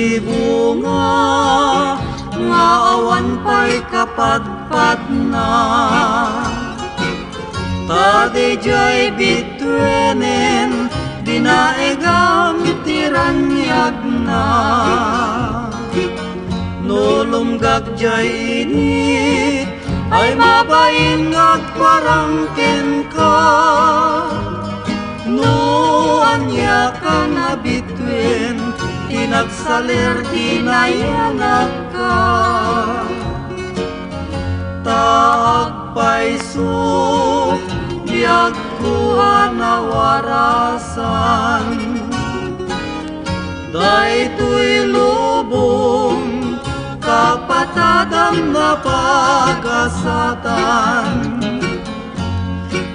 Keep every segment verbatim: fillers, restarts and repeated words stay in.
Ti bunga nga awan pay kapadpadna, ta daydiay bituenen dinaegam ti raniagna. No lumgak diay init, ay mabain nga agparang kenka. No aniakan a bituen ti nagsaler ti nayanakka. Ta agpayso, biagko a nawarasan. Daytoy lubong, kapatadam, napagasatan.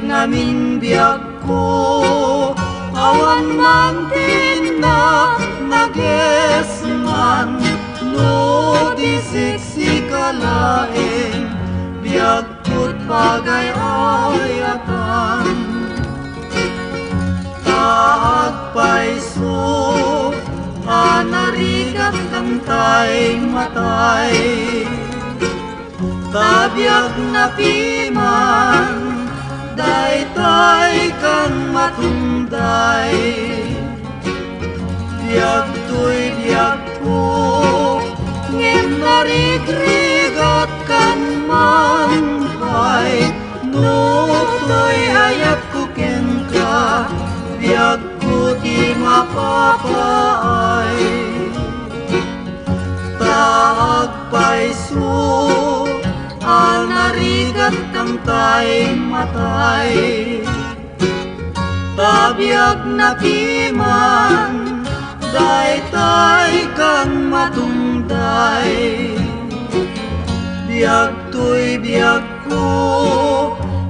Ngamin biagko, awan man ti innak nagesman, no di siksika laeng, biag ket pagay-ayatan. Ta agpayso a narigat kantay matay, ta biag na piman daytay kan matunday. Biagtoy biagko, ngem narigrigatkan man pay. No toy ayatko kenka, biagko ti mapapaay. Ta agpayso a narigat kantay matay. Ta biag na piman, daytay kan matunday. Biagtoy biagko,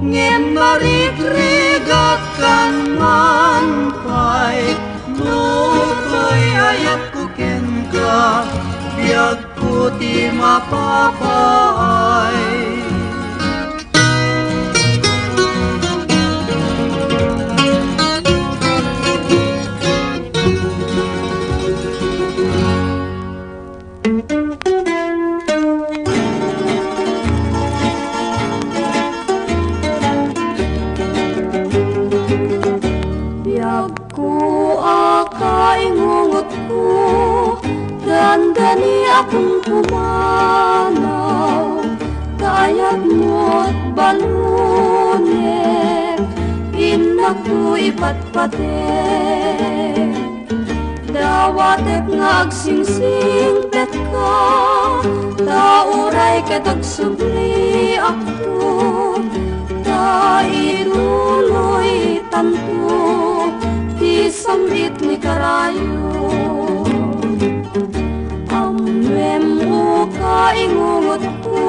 ngem narigrigatkan man pay. No toy ayatko kenka, biagko ti mapapaay. Biagko a kaingungotko, dandani a kumkumanaw, ta ayatmo't balunek, innakto ipatpatek. Dawatek nga agsingsingpetka, ta uray ket agsubliakto, ta ituloytanto ti sam-it ni karayo. Ammem, o kaingungotko,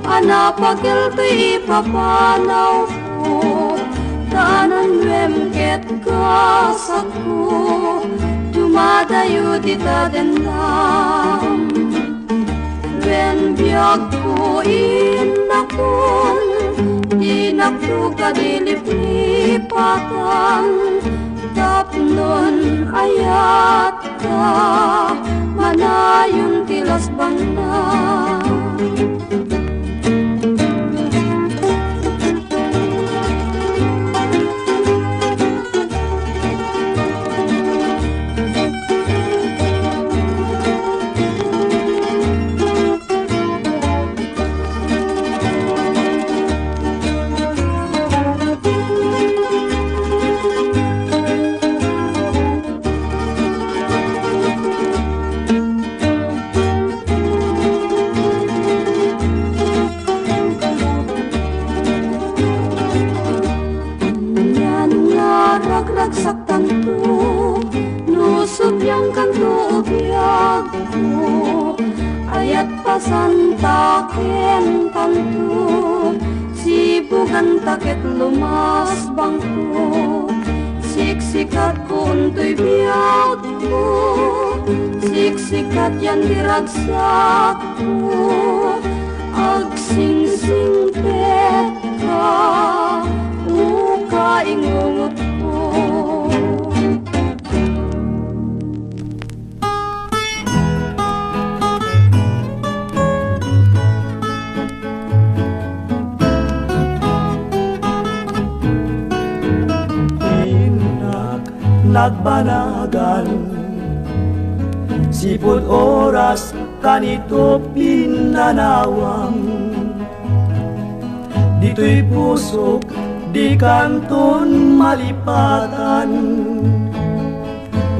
a napakel ti ipapanawko, ta ananwem ket kasakko, dumadayo dita dennam. Wen biagko, innakon, dinakto kadi liplipatan, tapnon ayatka, manayon ti lasbangna. Anian nga ragragsaktanto, no subliangkanto, o biagko, ayat pasantakentanto, sibuganta ket lumasbangko, siksikatko untoy biagko, siksikatyan ti ragsakko, agsingsingpetka, o kaingungotko. nagbanagan. Sipud oras kanito pinnanawam. Ditoy pusok, dikanton malipatan.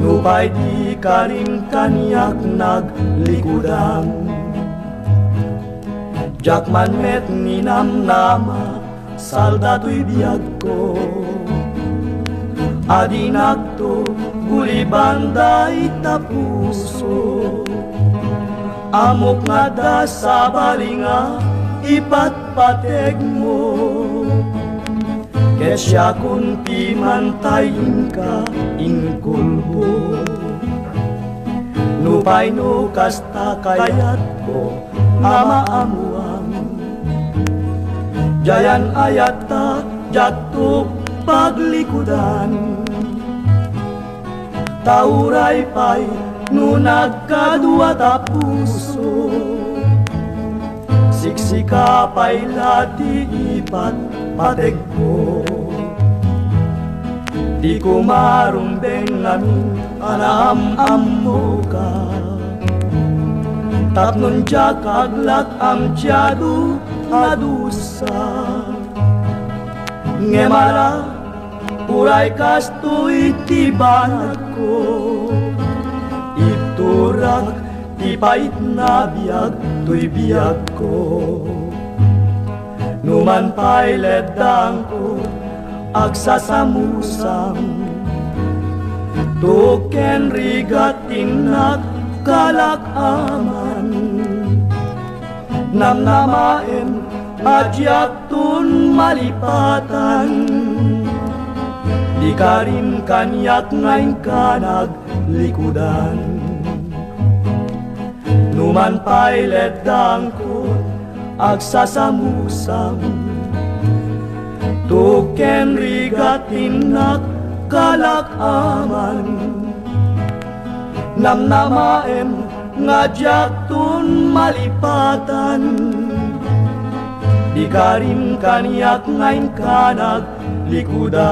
Nupay dika rin kaniak naglikudan. Diak man met ninamnama, salda toy biagko. Adinakto guliban dayta puso. Ammok nga adda sabali nga ipatpategmo. Ket siakon ti mantay inka inkulbo. Nupay no kasta kayatko nga maammoam, diayan ayatta diakto paglikudan. Ta uray pay no nagkadua ta puso, siksika pay la ti ipatpategko. Diko marumbeng ngamin a naam-ammoka, tapno diak aglak-am ti adu a dusa. Ngem ala, uray kastoy ti banagko, itturak ti pait nga biag toy biagko. Numan pay leddangko, agsasamusam, tuken rigat ti nakalak-aman. Namnamaem a diakton malipatan. Dika rin kaniak nga inka naglikudan. Numan pay leddangko, agsasamusam, tuken rigat ti nakalak-aman. Namnamaem nga diakton malipatan. Dika rin kaniak nga inka naglikudan.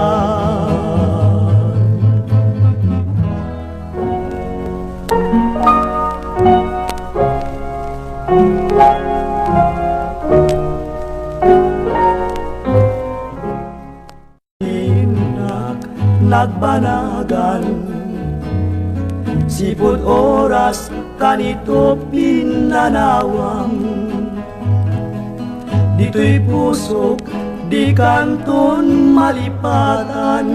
Innak nagbanagan. Sipud oras kanito pinnanawam. Ditoy pusok, dikanton malipatan.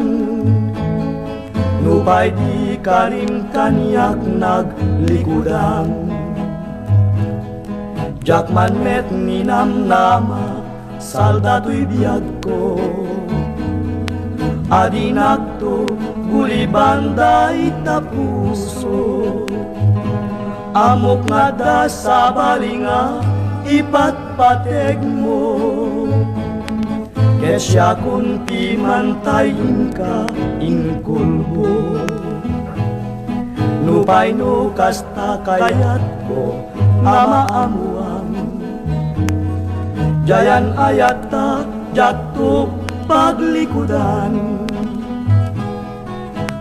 Nupay dika rin kaniak naglikudan. Diak man met ninamnama, salda toy biagko. Adinakto guliban dayta puso. Ammok nga adda sabali nga ipatpategmo. Ket siakon ti mantay inka inkulbo. Nupay no kasta kayatko nga maammoam, diayan ayatta diakto paglikudan.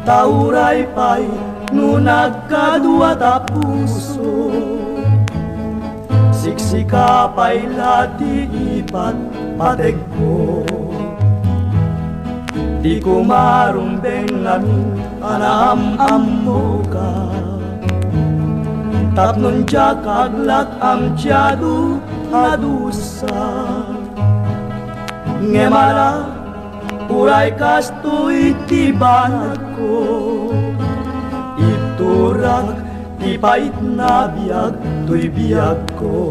Ta uray pay no nagkadua ta puso, siksika pay la ti ipatpategko. Diko marumbeng ngamin a naam-ammoka, tapno diak aglak-am ti adu a dusa. Ngem ala, uray kastoy ti banagko, itturak ti pait nga biag toy biagko.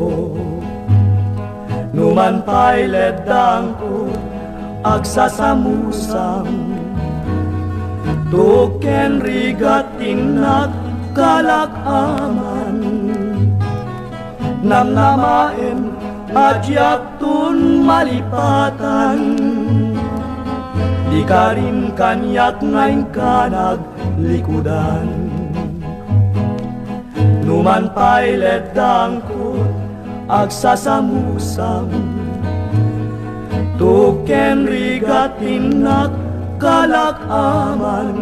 Numan pay leddangko, agsasamusam, tuken rigat ti nakalak-aman. Namnamaem a diakton malipatan. Dika rin kaniak nga inka naglikudan. Numan pay leddangko, agsasamusam, tuken rigat ti nakalak-aman.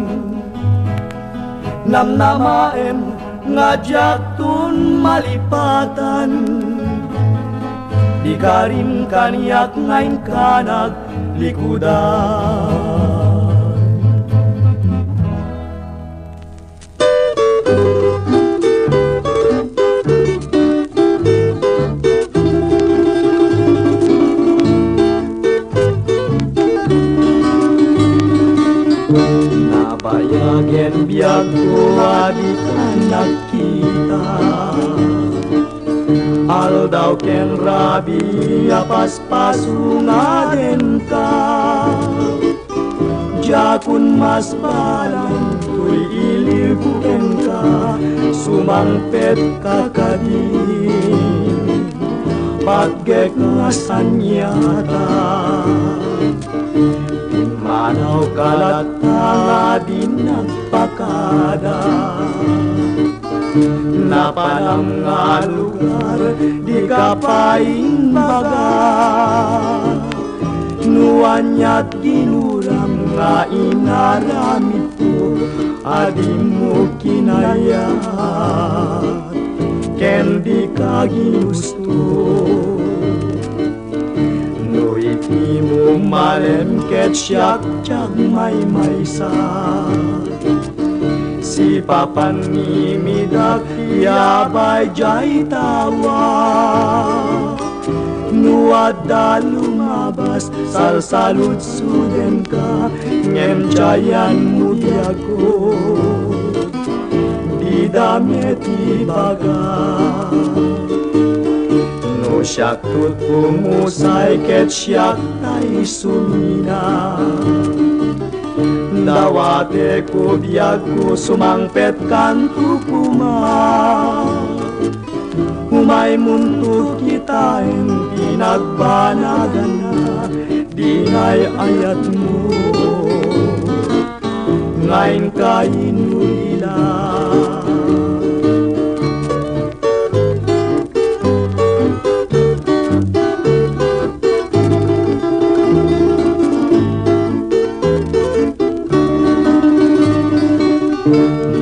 Namnamaem nga diakton malipatan, di karim kaniak nga inka naglikudan. Nabayagen biagko a dika nagkita. Aldaw ken rabii a paspasongadenka. Diakon masbalan toy iliwko kenka, sumangpetka kadi, patgek nga saniata. Pimmanawka latta nga di nagpakada. Napanam nga lugar, dika pay imbaga. No aniat ginuram nga inaramidko a dimo kinayat ken dika ginusto. No iti mo malem ket siak ti agmaymaysa. Sipapan ni midak ti abay diay tawa. No adda lumabas, salsaludsodenka, ngem diayanmo biagko. Dida met ibaga. No siak tutpo musay ket siak tay sumina. Dawatek ko biagko, sumangpetkanto koma. Umaymonto kitaen ti nagbanaganna, dingay ayatmo nga inka inulila.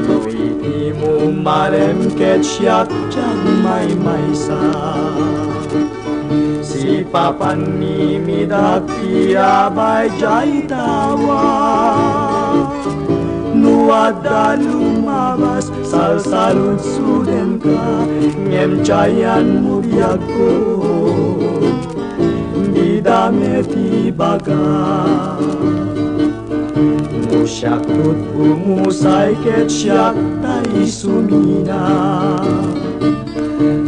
No iti mo malem ket siak ti agmaymaysa. Sipapan ni midak ti abay diay tawa. No adda lumabas, salsaludsodenka, ngem diayanmo biagko. Dida met ibaga. No siak tutpo musay ket siak tay sumina.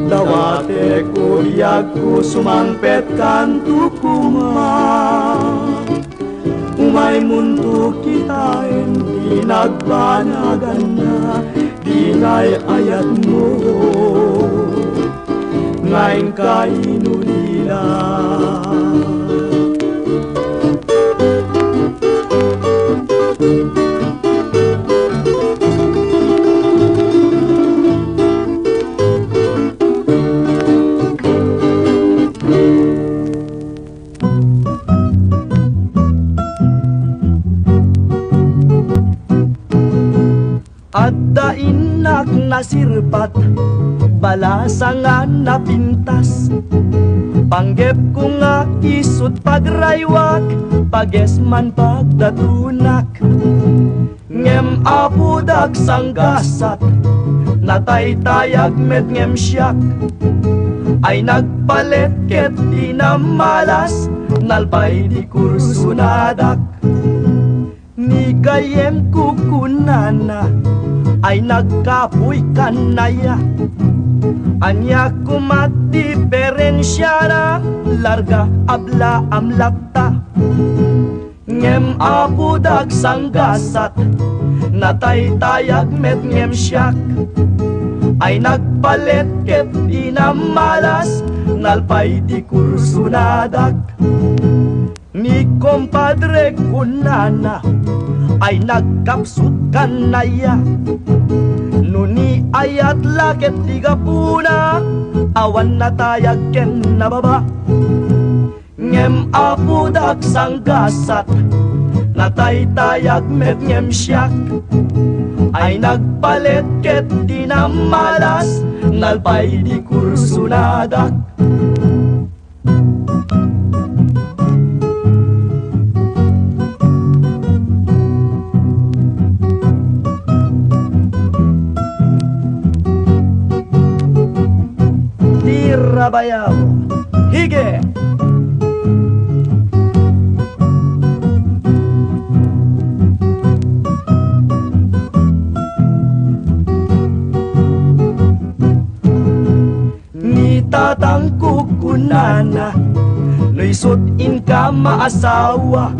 Dawatek ko biagko, sumangpetkanto koma. Umaymonto kitaen ti nagbanaganna, dingay ayatmo nga inka inulila. Adda innak nasirpat, balasangan napintas. Panggepko nga isut' pagraywak, pages man pagdatunak. Ngem apodak sanggasat, nataytayag met ngem siak. Ay nagpalet ket di namalas, nalpay di kursonadak. Ni gayyemko kunana, ay nagkapuy kanaya. Ania koma ti diferensiana, larga ablaam latta. Ngem apodak sanggasat, nataytayag met ngem siak. Ay nagpalet ket di namalas, nalpay ti kursonadak. Ni kompadre kunana, ay nagkapsut kanaya. No ni ayat la ket ti gapuna, awan natayag ken nababa. Ngem apodak sanggasat, nataytayag met ngem siak. Ay nagpalit ket di nammalas, nalpay di kursunadak. Tira bayaw. Hige! Ni tatangko kunana, no isut' inka maasawa,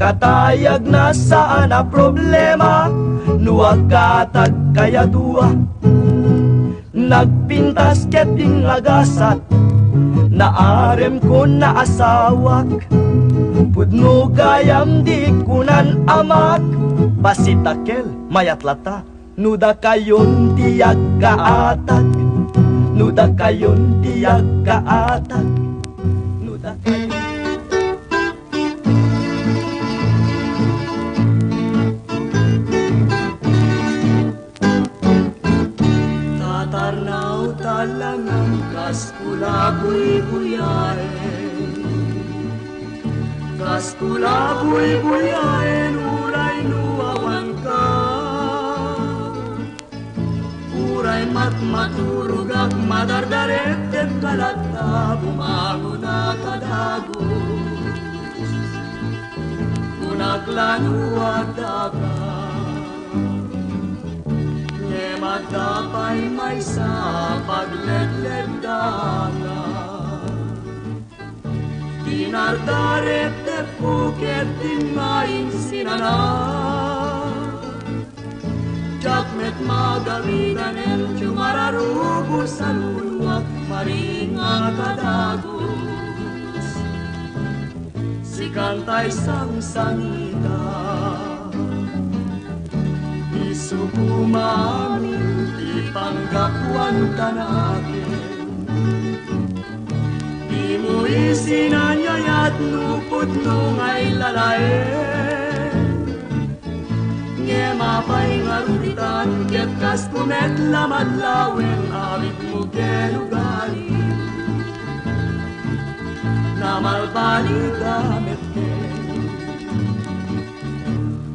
katayagna saan a problema, no agkatagkayo a dua. Nagpintas ket dinnagasat, naarem ko naasawak. Pudno gayam di kunan amak, bassit a kel, mayat latta. No dakayon ti agkaatag, no dakayon ti agkaatag, no dakayon. Tatarnaw ta langen kas kula buybuyaen. Kas kula buybuyaen uray no awanka. Uray matmaturogak, madardaretedka latta, bumangonka dagus. Kunak la no addaka. Ngem adda pay maysa a pagledleddaangan. Dinardaretedko ket dinnak insinana. Diak met magamidan, encho mararubos a luluak, maringak a dagus. Sikan tay sangsangita. Isu koma amin ti panggapuan ta nakem. Dimo isin a nayat no pudno nga ilalaem. Ngem apay ngarud itan ket kasko met la madlawen, awitmo ken ugalim. Namalbalida met ken.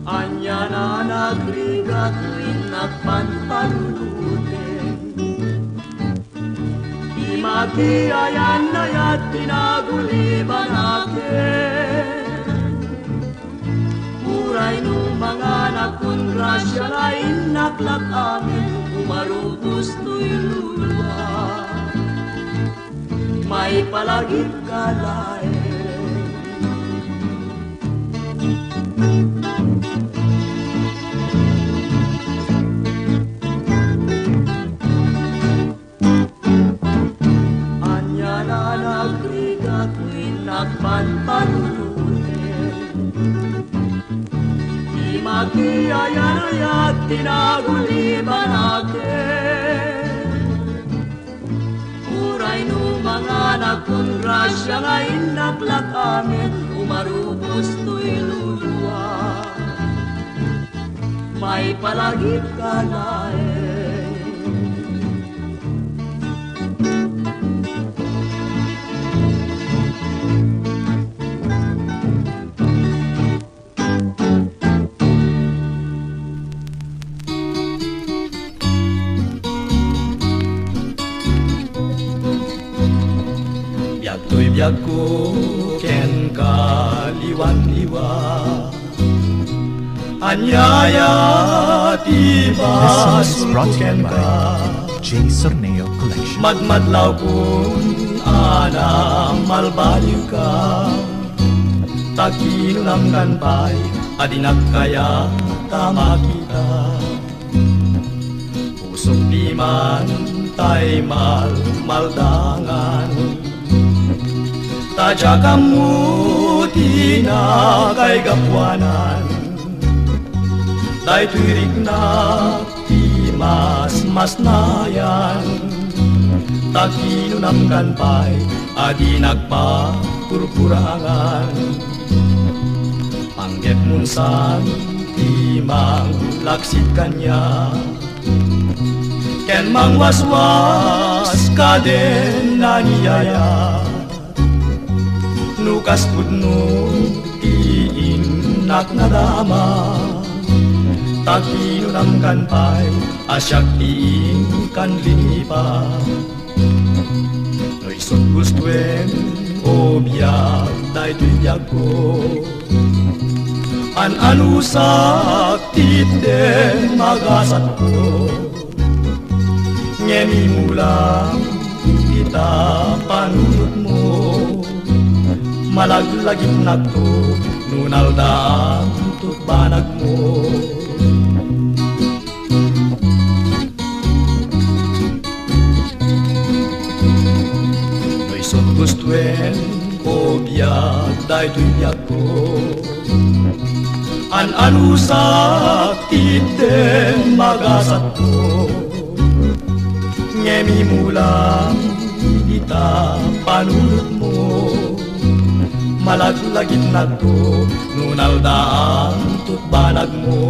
Ania a nagrigat no innak panpanunuten. Di makiayan-ayat ti nagulibanaken. Uray no manganak kun grasia nga innak la amin, umarubos toy luluak. Maipalagipka laeng. Ania a nagrigat no innak panpanunuten. Di makiayan-ayat ti nagulibanaken. Uray no manganak kun grasia nga innak la amin, umarubos toy luluak. Maipalagipka laeng. Biag toy biagko kenka liwan-liwa. Ania aya ti This song is basol brought to you kenka? By J Sorneo Collection. Madmadlawkon a namalbaliwka. Ta kinunam kan pay a dinak kayat a makita. Pusok piman tay malmaldangan. Ta diak ammo ti nakaigapuanan. Daytoy riknak ti masmasnayan. Ta kinunam kan pay a dinak papurpurangan. Panggepmon san Ti manglaksid kaniak ken mangwaswas kaden nangiayat. No kas pudno ti innak nadama, ta kinunam kan pay a siak ti inkan linipat. No isut' gustoem, o biag, daytoy biagko. An-anusak ti itdem a gasatko. Ngem imulam ita panunotmo. Malaglagipnakto no naldaanto banagmo. No isut' gustoem, o biag, daytoy biagko. An-anusak ti itdem a gasatko. Ngem imulam ita panunotmo. Malaglagipnakto no naldaanto banagmo.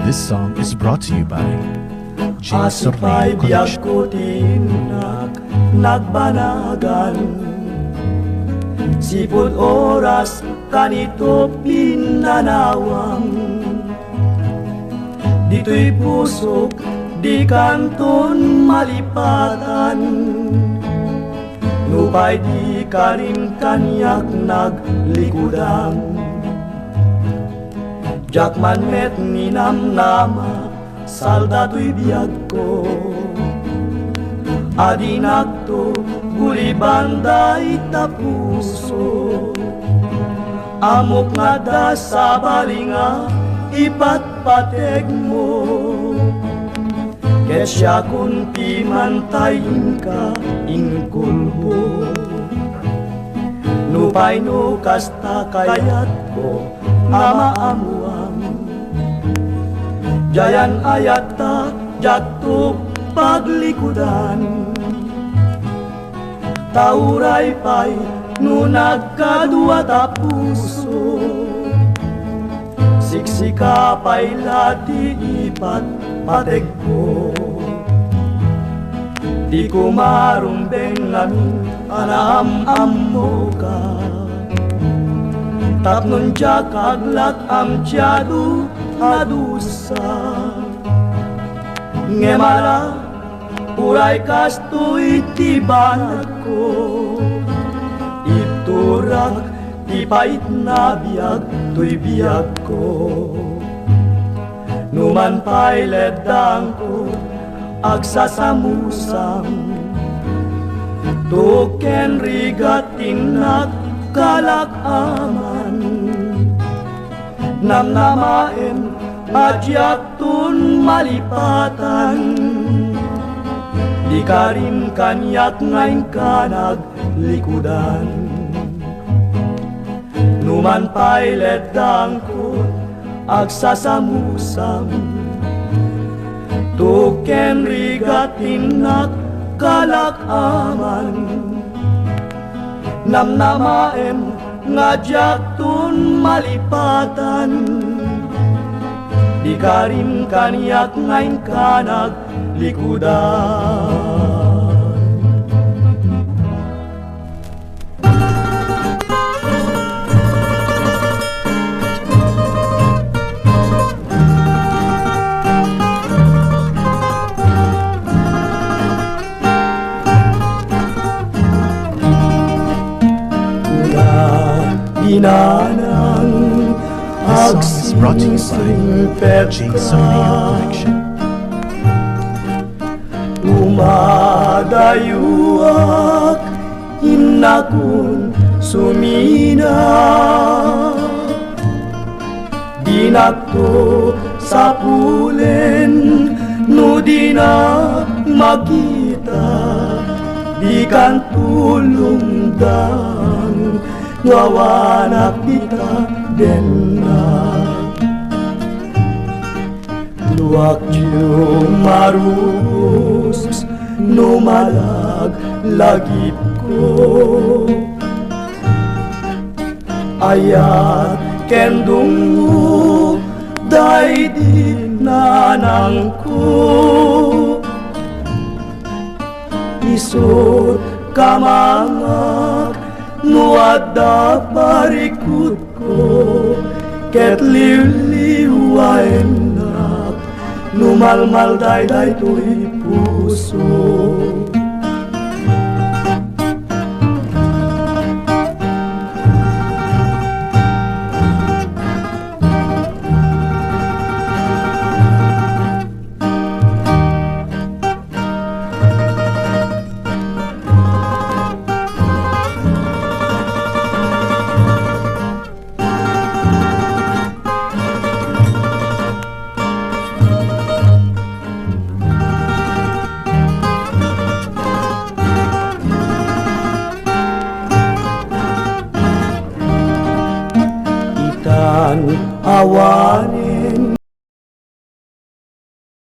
This song is brought to you by James Sorneo Production. Biagko ti innak nagbanagan. Sipud oras kanito pinnanawam. Ditoy pusok, dikanton malipatan. Nupay di karim kaniak naglikudan. Diak man met ninamnama, salda toy biagko. Adinakto guliban dayta puso. Ammok nga adda sabali nga ipatpategmo. Ket siakon ti mantay inka inkulbo. Nupay no kasta kayatko nga maammoam, diayan ayatta diakto paglikudan. Ta uray pay no nagkadua ta puso, siksika pay la ti ipatpategko. Diko marumbeng ngamin a naam-ammoka, tapno diak aglatam ti adu a dusa. Ngem ala, uray kastoy ti banagko, itturak ti pait a biag toy biagko. Numan pay leddaangko, agsasamusam, tuken rigat ti innak kalak-aman. Namnamaem a diakton malipatan. Di karim kaniak nga inka naglikudan. Numan pay leddaangko, agsasamusam, tuken rigat ti innak kalak-aman. Namnamaem nga diakton malipatan. Di karim kaniak nga inka naglikudan. This song is brought to you by James Sorneo Production. Umadayuak, innakon sumina. Dinakto sapulen no dinak makita, dikanto lungdan. Awanak dita dennak. Luakyo marus no malaglagipko. Ayat ken dungngo daydi nanangko. Isut' kamangak no adda parikutko, ket liwliwaennak no malmalday daytoy puso. Itan awan